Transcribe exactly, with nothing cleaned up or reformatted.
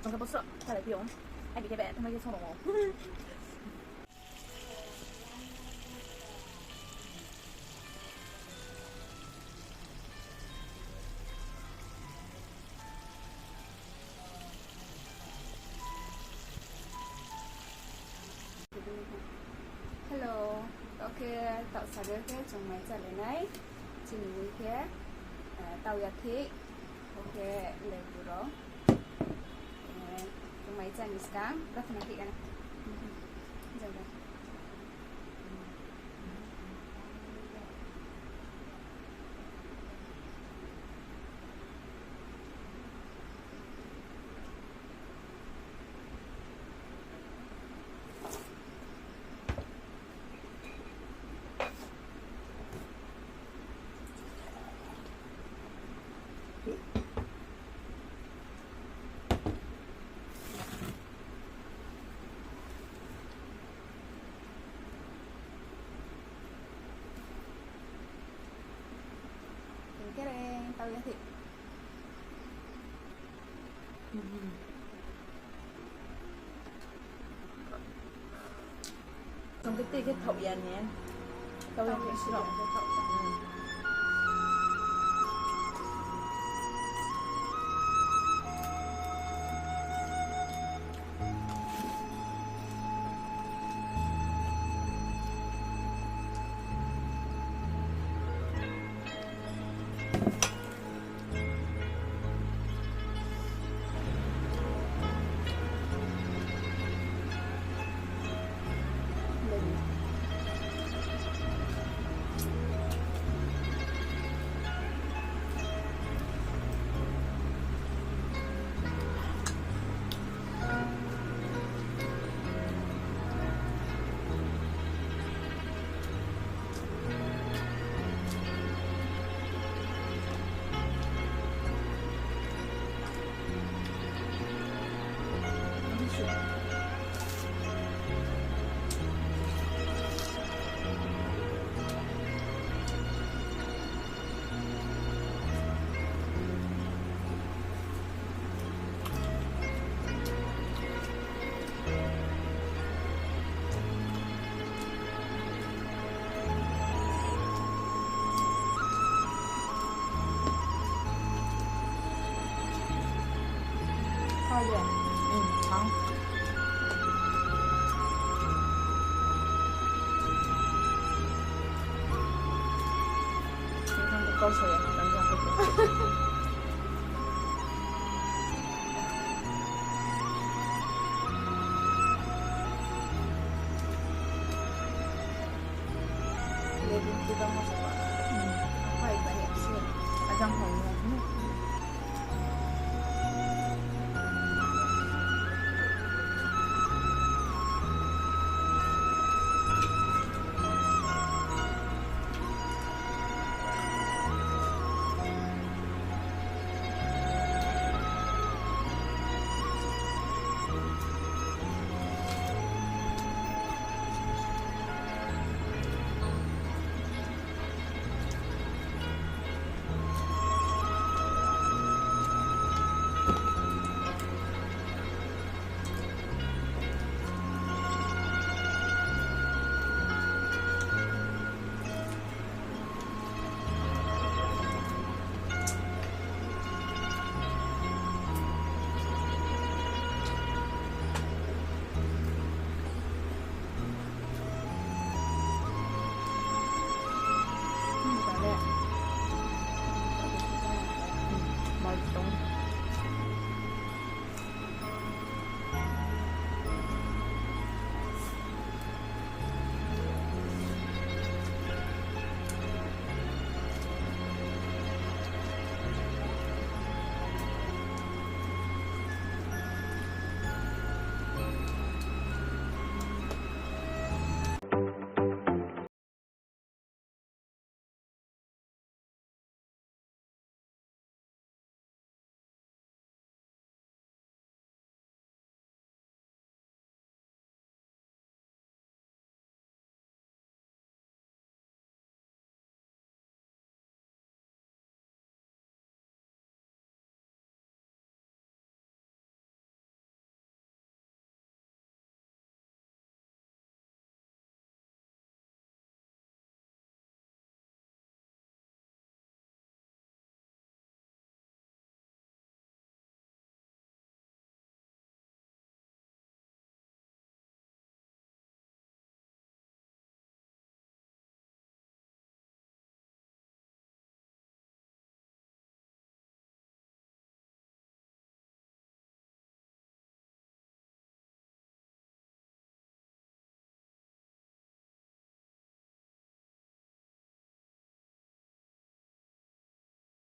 Ang khe bo sroh salai phi ou. Ai bi khe be thanngmai khe song rao ou. Hello, taoh khe taoh sagai khe chung mai chálai nai. Chini mui khe, eh, tau ya thik, taoh khe lebu rao. Eh, chung mai chá ni skang, prathana khe gana. Jaga. Kereng, tau ya thik. Tong khe tei khe thaoh ya ni. Tau ya khe sroh. Lebu khe bangma sa